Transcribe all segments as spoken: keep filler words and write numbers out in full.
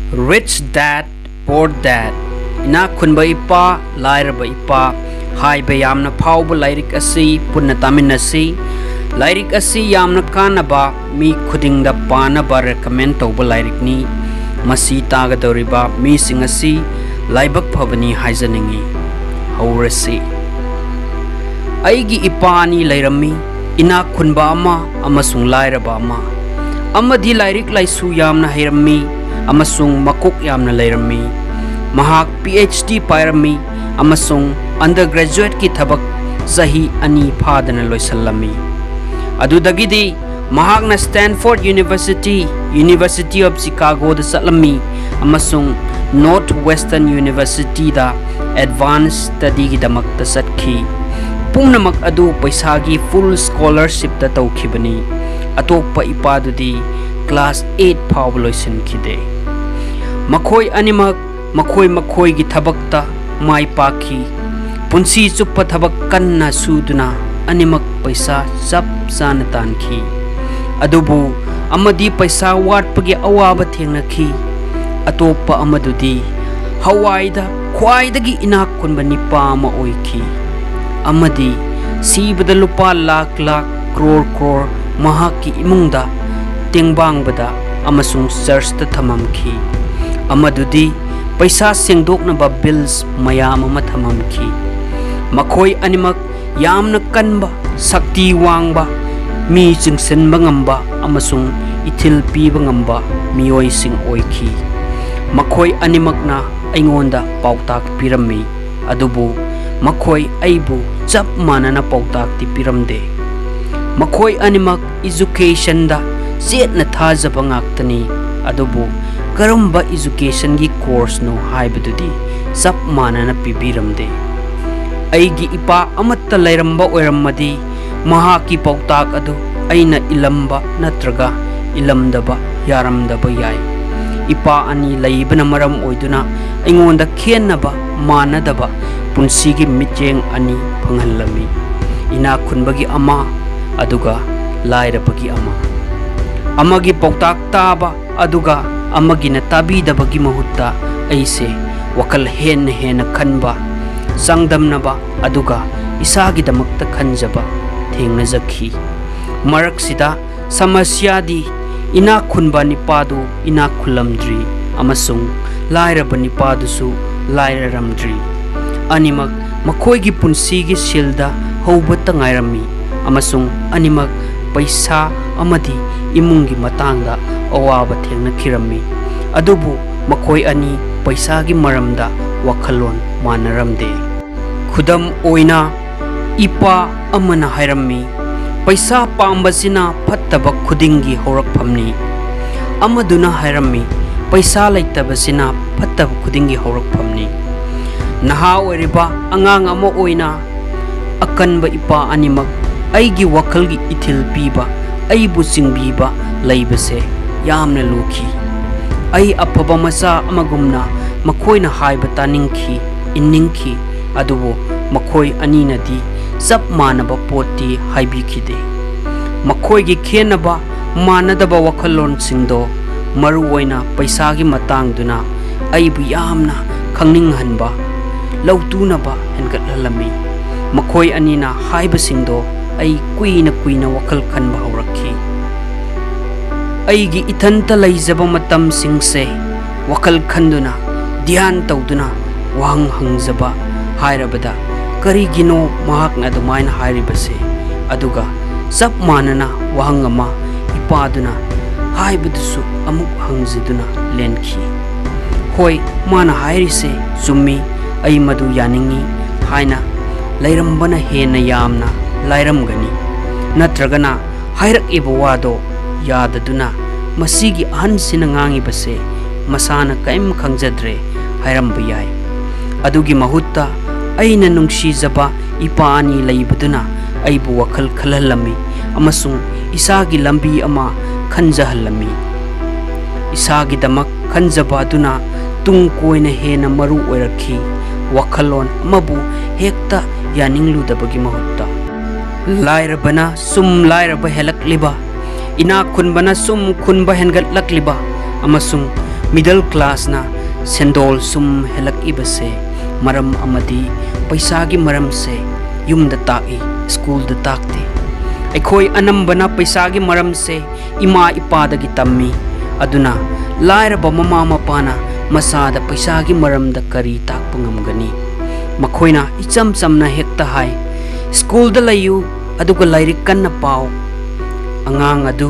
Rich Dad, Poor Dad, ꯏꯅꯥꯛ ꯈꯨꯟꯕ ꯏꯄꯥ, ꯂꯥꯏꯔꯕ ꯏꯄꯥ ꯍꯥꯏꯕ ꯌꯥꯝꯅ ꯐꯥꯎꯕ ꯂꯥꯏꯔꯤꯛ ꯑꯁꯤ ꯄꯨꯟꯅ ꯇꯥꯃꯤꯟꯅꯁꯤ꯫ ꯂꯥꯏꯔꯤꯛ ꯑꯁꯤ ꯌꯥꯝꯅ ꯀꯥꯟꯅꯕ, ꯃꯤ ꯈꯨꯗꯤꯡꯗ ꯄꯥꯅꯕ recommend ꯇꯧꯕ ꯂꯥꯏꯔꯤꯛꯅꯤ꯫ ꯃꯁꯤ ꯇꯥꯒꯗꯧꯔꯤꯕ ꯃꯤꯁꯤꯡ ꯑꯁꯤ ꯂꯥꯏꯕꯛ ꯐꯕꯅꯤ ꯍꯥꯏꯖꯅꯤꯡꯏ꯫ ꯍꯧꯔꯁꯤ꯫ ꯑꯩꯒꯤ ꯏꯄꯥ ꯑꯅꯤ ꯂꯩꯔꯝꯃꯤ, ꯏꯅꯥꯛ ꯈꯨꯟꯕ ꯑꯃ ꯑꯃꯁꯨꯡ ꯂꯥꯏꯔꯕ ꯑꯃ꯫ ꯑꯃꯗꯤ ꯂꯥꯏꯔꯤꯛ ꯂꯥꯏꯁꯨ ꯌꯥꯝꯅ ꯍꯩꯔꯝꯃꯤ ꯑꯃꯁꯨꯡ ꯃꯀꯣꯛ ꯌꯥꯝꯅ ꯂꯩꯔꯝꯃꯤ꯫ ꯃꯍꯥꯛ PhD ꯄꯥꯏꯔꯝꯃꯤ ꯑꯃꯁꯨꯡ undergraduateꯀꯤ ꯊꯕꯛ ꯆꯍꯤ ꯑꯅꯤ ꯐꯥꯗꯅ ꯂꯣꯏꯁꯤꯜꯂꯝꯃꯤ꯫ ꯑꯗꯨꯗꯒꯤꯗꯤ ꯃꯍꯥꯛꯅ Stanford University, University of Chicagoꯗ ꯆꯠꯂꯝꯃꯤ ꯑꯃꯁꯨꯡ Northwestern Universityꯗ advance studyꯒꯤꯗꯃꯛꯇ ꯆꯠꯈꯤ꯫ ꯄꯨꯝꯅꯃꯛ ꯑꯗꯨ ꯄꯩꯁꯥꯒꯤ full scholarshipꯇ ꯇꯧꯈꯤꯕꯅꯤ꯫ ꯑꯇꯣꯞꯄ ꯏꯄꯥꯗꯨꯗꯤ class eight ꯐꯥꯎꯕ ꯂꯣꯏꯁꯤꯟꯈꯤꯗꯦ꯫ ꯃꯈꯣꯏ ꯑꯅꯤꯃꯛ ꯃꯈꯣꯏ ꯃꯈꯣꯏꯒꯤ ꯊꯕꯛꯇ ꯃꯥꯏ ꯄꯥꯛꯈꯤ꯫ ꯄꯨꯟꯁꯤ ꯆꯨꯞꯄ ꯊꯕꯛ ꯀꯟꯅ ꯁꯨꯗꯨꯅ ꯑꯅꯤꯃꯛ ꯄꯩꯁꯥ ꯆꯞ ꯆꯥꯅ ꯇꯥꯟꯈꯤ꯫ ꯑꯗꯨꯕꯨ ꯑꯃꯗꯤ ꯄꯩꯁꯥ ꯋꯥꯠꯄꯒꯤ ꯑꯋꯥꯕ ꯊꯦꯡꯅꯈꯤ꯫ ꯑꯇꯣꯞꯄ ꯑꯃꯗꯨꯗꯤ ꯍꯋꯥꯏꯗ ꯈ꯭ꯋꯥꯏꯗꯒꯤ ꯏꯅꯥꯛ ꯈꯨꯟꯕ ꯅꯤꯄꯥ ꯑꯃ ꯑꯣꯏꯈꯤ꯫ ꯑꯃꯗꯤ ꯁꯤꯕꯗ ꯂꯨꯄꯥ ꯂꯥꯈ ꯂꯥꯈ, ꯀ꯭ꯔꯣꯔ ꯀ꯭ꯔꯣꯔ ꯃꯍꯥꯛꯀꯤ ꯏꯃꯨꯡꯗ ꯇꯦꯡꯕꯥꯡꯕꯗ ꯑꯃꯁꯨꯡ churchꯇ ꯊꯝꯃꯝꯈꯤ꯫ ꯑꯃꯗꯨꯗꯤ ꯄꯩꯁꯥ ꯁꯦꯡꯗꯣꯛꯅꯕ bills ꯃꯌꯥꯝ ꯑꯃ ꯊꯝꯃꯝꯈꯤ꯫ ꯃꯈꯣꯏ ꯑꯅꯤꯃꯛ ꯌꯥꯝꯅ ꯀꯟꯕ, ꯁꯛꯇꯤ ꯋꯥꯡꯕ, ꯃꯤ ꯆꯤꯡꯁꯤꯟꯕ ꯉꯝꯕ ꯑꯃꯁꯨꯡ ꯏꯊꯤꯜ ꯄꯤꯕ ꯉꯝꯕ ꯃꯤꯑꯣꯏꯁꯤꯡ ꯑꯣꯏꯈꯤ꯫ ꯃꯈꯣꯏ ꯑꯅꯤꯃꯛꯅ ꯑꯩꯉꯣꯟꯗ ꯄꯥꯎꯇꯥꯛ ꯄꯤꯔꯝꯃꯤ, ꯑꯗꯨꯕꯨ ꯃꯈꯣꯏ ꯑꯩꯕꯨ ꯆꯞ ꯃꯥꯟꯅꯅ ꯄꯥꯎꯇꯥꯛꯇꯤ ꯄꯤꯔꯝꯗꯦ꯫ ꯃꯈꯣꯏ ꯑꯅꯤꯃꯛ educationꯗ ꯆꯦꯠꯅ ꯊꯥꯖꯕ ꯉꯥꯛꯇꯅꯤ, ꯑꯗꯨꯕꯨ ꯀꯔꯝꯕ educationꯒꯤ courseꯅꯣ ꯍꯥꯏꯕꯗꯨꯗꯤ ꯆꯞ ꯃꯥꯟꯅꯅ ꯄꯤꯕꯤꯔꯝꯗꯦ꯫ ꯑꯩꯒꯤ ꯏꯄꯥ ꯑꯃꯠꯇ ꯂꯩꯔꯝꯕ ꯑꯣꯏꯔꯝꯃꯗꯤ, ꯃꯍꯥꯛꯀꯤ ꯄꯥꯎꯇꯥꯛ ꯑꯗꯨ ꯑꯩꯅ ꯏꯜꯂꯝꯕ ꯅꯠꯇ꯭ꯔꯒ ꯏꯜꯂꯝꯗꯕ ꯌꯥꯔꯝꯗꯕ ꯌꯥꯏ꯫ ꯏꯄꯥ ꯑꯅꯤ ꯂꯩꯕꯅ ꯃꯔꯝ ꯑꯣꯏꯗꯨꯅ ꯑꯩꯉꯣꯟꯗ ꯈꯦꯟꯅꯕ, ꯃꯥꯟꯅꯗꯕ ꯄꯨꯟꯁꯤꯒꯤ ꯃꯤꯠꯌꯦꯡ ꯑꯅꯤ ꯐꯪꯍꯜꯂꯝꯃꯤ꯫ ꯏꯅꯥꯛ ꯈꯨꯟꯕꯒꯤ ꯑꯃ, ꯑꯗꯨꯒ ꯂꯥꯏꯔꯕꯒꯤ ꯑꯃ꯫ ꯑꯃꯒꯤ ꯄꯥꯎꯇꯥꯛ ꯇꯥꯕ, ꯑꯗꯨꯒ ꯑꯃꯒꯤꯅ ꯇꯥꯕꯤꯗꯕꯒꯤ ꯃꯍꯨꯠꯇ ꯑꯩꯁꯦ ꯋꯥꯈꯜ ꯍꯦꯟꯅ ꯍꯦꯟꯅ ꯈꯟꯕ, ꯆꯥꯡꯗꯝꯅꯕ, ꯑꯗꯨꯒ ꯏꯁꯥꯒꯤꯗꯃꯛꯇ ꯈꯟꯖꯕ ꯊꯦꯡꯅꯖꯈꯤ꯫ ꯃꯔꯛꯁꯤꯗ ꯁꯃꯁ꯭ꯌꯥꯗꯤ, ꯏꯅꯥꯛ ꯈꯨꯟꯕ ꯅꯤꯄꯥꯗꯨ ꯏꯅꯥꯛ ꯈꯨꯜꯂꯝꯗ꯭ꯔꯤ ꯑꯃꯁꯨꯡ ꯂꯥꯏꯔꯕ ꯅꯤꯄꯥꯗꯨꯁꯨ ꯂꯥꯏꯔꯔꯝꯗ꯭ꯔꯤ꯫ ꯑꯅꯤꯃꯛ ꯃꯈꯣꯏꯒꯤ ꯄꯨꯟꯁꯤꯒꯤ ꯁꯤꯜꯗ ꯍꯧꯕꯇ ꯉꯥꯏꯔꯝꯃꯤ ꯑꯃꯁꯨꯡ ꯑꯅꯤꯃꯛ ꯄꯩꯁꯥ ꯑꯃꯗꯤ ꯏꯃꯨꯡꯒꯤ ꯃꯇꯥꯡꯗ ꯑꯋꯥꯕ ꯊꯦꯡꯅꯈꯤꯔꯝꯃꯤ꯫ ꯑꯗꯨꯕꯨ ꯃꯈꯣꯏ ꯑꯅꯤ ꯄꯩꯁꯥꯒꯤ ꯃꯔꯝꯗ ꯋꯥꯈꯜꯂꯣꯟ ꯃꯥꯟꯅꯔꯝꯗꯦ꯫ ꯈꯨꯗꯝ ꯑꯣꯏꯅ, ꯏꯄꯥ ꯑꯃꯅ ꯍꯥꯏꯔꯝꯃꯤ, "ꯄꯩꯁꯥ ꯄꯥꯝꯕꯁꯤꯅ ꯐꯠꯇꯕ ꯈꯨꯗꯤꯡꯒꯤ ꯍꯧꯔꯛꯐꯝꯅꯤ"꯫ ꯑꯃꯗꯨꯅ ꯍꯥꯏꯔꯝꯃꯤ, "ꯄꯩꯁꯥ ꯂꯩꯇꯕꯁꯤꯅ ꯐꯠꯇꯕ ꯈꯨꯗꯤꯡꯒꯤ ꯍꯧꯔꯛꯐꯝꯅꯤ"꯫ ꯅꯍꯥ ꯑꯣꯏꯔꯤꯕ ꯑꯉꯥꯡ ꯑꯃ ꯑꯣꯏꯅ, ꯑꯀꯟꯕ ꯏꯄꯥ ꯑꯅꯤꯃꯛ ꯑꯩꯒꯤ ꯋꯥꯈꯜꯒꯤ ꯏꯊꯤꯜ ꯄꯤꯕ, ꯑꯩꯕꯨ ꯆꯤꯡꯕꯤꯕ ꯂꯩꯕꯁꯦ ꯌꯥꯝꯅ ꯂꯨꯈꯤ꯫ ꯑꯩ ꯑꯐꯕ ꯃꯆꯥ ꯑꯃꯒꯨꯝꯅ ꯃꯈꯣꯏꯅ ꯍꯥꯏꯕ ꯇꯥꯅꯤꯡꯈꯤ, ꯏꯟꯅꯤꯡꯈꯤ, ꯑꯗꯨꯕꯨ ꯃꯈꯣꯏ ꯑꯅꯤꯅꯗꯤ ꯆꯞ ꯃꯥꯟꯅꯕ ꯄꯣꯠꯇꯤ ꯍꯥꯏꯕꯤꯈꯤꯗꯦ꯫ ꯃꯈꯣꯏꯒꯤ ꯈꯦꯟꯅꯕ, ꯃꯥꯟꯅꯗꯕ ꯋꯥꯈꯜꯂꯣꯟꯁꯤꯡꯗꯣ, ꯃꯔꯨꯑꯣꯏꯅ ꯄꯩꯁꯥꯒꯤ ꯃꯇꯥꯡꯗꯨꯅ, ꯑꯩꯕꯨ ꯌꯥꯝꯅ ꯈꯪꯅꯤꯡꯍꯟꯕ, ꯂꯧꯇꯨꯅꯕ ꯍꯦꯟꯒꯠꯍꯜꯂꯝꯃꯤ꯫ ꯃꯈꯣꯏ ꯑꯅꯤꯅ ꯍꯥꯏꯕꯁꯤꯡꯗꯣ ꯑꯩ ꯀꯨꯏꯅ ꯀꯨꯏꯅ ꯋꯥꯈꯜ ꯈꯟꯕ ꯍꯧꯔꯛꯈꯤ꯫ ꯑꯩꯒꯤ ꯏꯊꯟꯇ ꯂꯩꯖꯕ ꯃꯇꯝꯁꯤꯡꯁꯦ ꯋꯥꯈꯜ ꯈꯟꯗꯨꯅ, ꯙ꯭ꯌꯥꯟ ꯇꯧꯗꯨꯅ ꯋꯥꯍꯪ ꯍꯪꯖꯕ ꯍꯥꯏꯔꯕꯗ, "ꯀꯔꯤꯒꯤꯅꯣ ꯃꯍꯥꯛꯅ ꯑꯗꯨꯃꯥꯏꯅ ꯍꯥꯏꯔꯤꯕꯁꯦ?" ꯑꯗꯨꯒ ꯆꯞ ꯃꯥꯟꯅꯅ ꯋꯥꯍꯪ ꯑꯃ ꯏꯄꯥꯗꯨꯅ ꯍꯥꯏꯕꯗꯨꯁꯨ ꯑꯃꯨꯛ ꯍꯪꯖꯗꯨꯅ ꯂꯦꯟꯈꯤ꯫ "ꯍꯣꯏ, ꯃꯥꯅ ꯍꯥꯏꯔꯤꯁꯦ ꯆꯨꯝꯃꯤ, ꯑꯩ ꯃꯗꯨ ꯌꯥꯅꯤꯡꯏ" ꯍꯥꯏꯅ ꯂꯩꯔꯝꯕꯅ ꯍꯦꯟꯅ ꯌꯥꯝꯅ ꯂꯥꯏꯔꯝꯒꯅꯤ꯫ ꯅꯠꯇ꯭ꯔꯒꯅ ꯍꯥꯏꯔꯛꯏꯕ ꯋꯥꯗꯣ ꯌꯥꯗꯗꯨꯅ, "ꯃꯁꯤꯒꯤ ꯑꯍꯟꯁꯤꯅ ꯉꯥꯡꯉꯤꯕꯁꯦ ꯃꯁꯥꯅ ꯀꯔꯤꯝ ꯈꯪꯖꯗ꯭ꯔꯦ" ꯍꯥꯏꯔꯝꯕ ꯌꯥꯏ꯫ ꯑꯗꯨꯒꯤ ꯃꯍꯨꯠꯇ, ꯑꯩꯅ ꯅꯨꯡꯁꯤꯖꯕ ꯏꯄꯥ ꯑꯅꯤ ꯂꯩꯕꯗꯨꯅ ꯑꯩꯕꯨ ꯋꯥꯈꯜ ꯈꯜꯍꯜꯂꯝꯃꯤ ꯑꯃꯁꯨꯡ ꯏꯁꯥꯒꯤ ꯂꯝꯕꯤ ꯑꯃ ꯈꯟꯖꯍꯜꯂꯝꯃꯤ꯫ ꯏꯁꯥꯒꯤꯗꯃꯛ ꯈꯟꯖꯕ ꯑꯗꯨꯅ ꯇꯨꯡ ꯀꯣꯏꯅ ꯍꯦꯟꯅ ꯃꯔꯨ ꯑꯣꯏꯔꯛꯈꯤ, ꯋꯥꯈꯜꯂꯣꯟ ꯑꯃꯕꯨ ꯍꯦꯛꯇ ꯌꯥꯅꯤꯡꯂꯨꯗꯕꯒꯤ ꯃꯍꯨꯠꯇ꯫ ꯂꯥꯏꯔꯕꯅ ꯁꯨꯝ ꯂꯥꯏꯔꯕ ꯍꯦꯜꯂꯛꯂꯤꯕ, ꯏꯅꯥꯛ ꯈꯨꯟꯕꯅ ꯁꯨꯝ ꯈꯨꯟꯕ ꯍꯦꯟꯒꯠꯂꯛꯂꯤꯕ, ꯑꯃꯁꯨꯡ middle classꯅ ꯁꯦꯟꯗꯣꯜ ꯁꯨꯝ ꯍꯦꯜꯂꯛꯏꯕꯁꯦ ꯃꯔꯝ ꯑꯃꯗꯤ ꯄꯩꯁꯥꯒꯤ ꯃꯔꯝꯁꯦ ꯌꯨꯝꯗ ꯇꯥꯛꯏ, ꯁ꯭ꯀꯨꯜꯗ ꯇꯥꯛꯇꯦ꯫ ꯑꯩꯈꯣꯏ ꯑꯅꯝꯕꯅ ꯄꯩꯁꯥꯒꯤ ꯃꯔꯝꯁꯦ ꯏꯃꯥ ꯏꯄꯥꯗꯒꯤ ꯇꯝꯃꯤ꯫ ꯑꯗꯨꯅ ꯂꯥꯏꯔꯕ ꯃꯃꯥ ꯃꯄꯥꯅ ꯃꯆꯥꯗ ꯄꯩꯁꯥꯒꯤ ꯃꯔꯝꯗ ꯀꯔꯤ ꯇꯥꯛꯄ ꯉꯝꯒꯅꯤ? ꯃꯈꯣꯏꯅ ꯏꯆꯝ ꯆꯝꯅ ꯍꯦꯛꯇ ꯍꯥꯏ, "ꯁ꯭ꯀꯨꯜꯗ ꯂꯩꯌꯨ, ꯑꯗꯨꯒ ꯂꯥꯏꯔꯤꯛ ꯀꯟꯅ ꯄꯥꯎ"꯫ ꯑꯉꯥꯡ ꯑꯗꯨ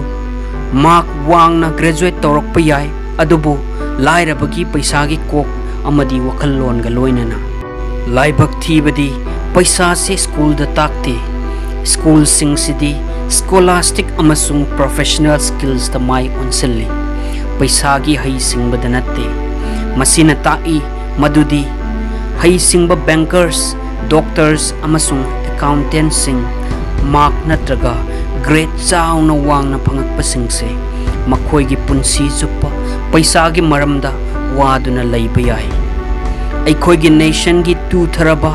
ꯃꯥꯔꯛ ꯋꯥꯡꯅ graduate ꯇꯧꯔꯛꯄ ꯌꯥꯏ, ꯑꯗꯨꯕꯨ ꯂꯥꯏꯔꯕꯒꯤ ꯄꯩꯁꯥꯒꯤ ꯀꯣꯛ ꯑꯃꯗꯤ ꯋꯥꯈꯜꯂꯣꯟꯒ ꯂꯣꯏꯅꯅ꯫ ꯂꯥꯏꯕꯛ ꯊꯤꯕꯗꯤ ꯄꯩꯁꯥꯁꯦ ꯁ꯭ꯀꯨꯜꯗ ꯇꯥꯛꯇꯦ꯫ ꯁ꯭ꯀꯨꯜꯁꯤꯡꯁꯤꯗꯤ scholastic ꯑꯃꯁꯨꯡ professional skillsꯇ ꯃꯥꯏ ꯑꯣꯟꯁꯤꯜꯂꯤ, ꯄꯩꯁꯥꯒꯤ ꯍꯩꯁꯤꯡꯕꯗ ꯅꯠꯇꯦ꯫ ꯃꯁꯤꯅ ꯇꯥꯛꯏ ꯃꯗꯨꯗꯤ ꯍꯩꯁꯤꯡꯕ bankers, doctors ꯑꯃꯁꯨꯡ accountantꯁꯤꯡ ꯃꯥꯔꯛ ꯅꯠꯇ꯭ꯔꯒ grade ꯆꯥꯎꯅ ꯋꯥꯡꯅ ꯐꯪꯉꯛꯄꯁꯤꯡꯁꯦ ꯃꯈꯣꯏꯒꯤ ꯄꯨꯟꯁꯤ ꯆꯨꯞꯄ ꯄꯩꯁꯥꯒꯤ ꯃꯔꯝꯗ ꯋꯥꯗꯨꯅ ꯂꯩꯕ ꯌꯥꯏ꯫ ꯑꯩꯈꯣꯏꯒꯤ nationꯒꯤ ꯇꯨꯊꯔꯕ,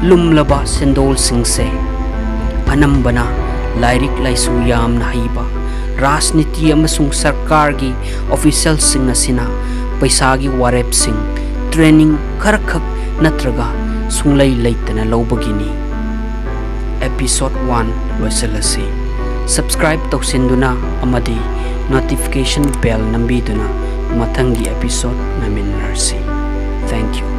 ꯂꯨꯝꯂꯕ ꯁꯦꯟꯗꯣꯜꯁꯤꯡꯁꯦ ꯑꯅꯝꯕꯅ ꯂꯥꯏꯔꯤꯛ ꯂꯥꯏꯁꯨ ꯌꯥꯝꯅ ꯍꯩꯕ ꯔꯥꯖꯅꯤꯇꯤ ꯑꯃꯁꯨꯡ ꯁꯔꯀꯥꯔꯒꯤ officialꯁꯤꯡ ꯑꯁꯤꯅ ꯄꯩꯁꯥꯒꯤ ꯋꯥꯔꯦꯞꯁꯤꯡ training ꯈꯔꯈꯛ ꯅꯠꯇ꯭ꯔꯒ ꯁꯨꯡꯂꯩ ꯂꯩꯇꯅ ꯂꯧꯕꯒꯤꯅꯤ꯫ Episode one ꯂꯣꯏꯁꯤꯜꯂꯁꯤ꯫ Subscribe ꯇꯧꯁꯤꯟꯗꯨꯅ ꯑꯃꯗꯤ notification bell ꯅꯝꯕꯤꯗꯨꯅ ꯃꯊꯪꯒꯤ episode ꯉꯥꯏꯃꯤꯟꯅꯔꯁꯤ꯫ Thank you꯫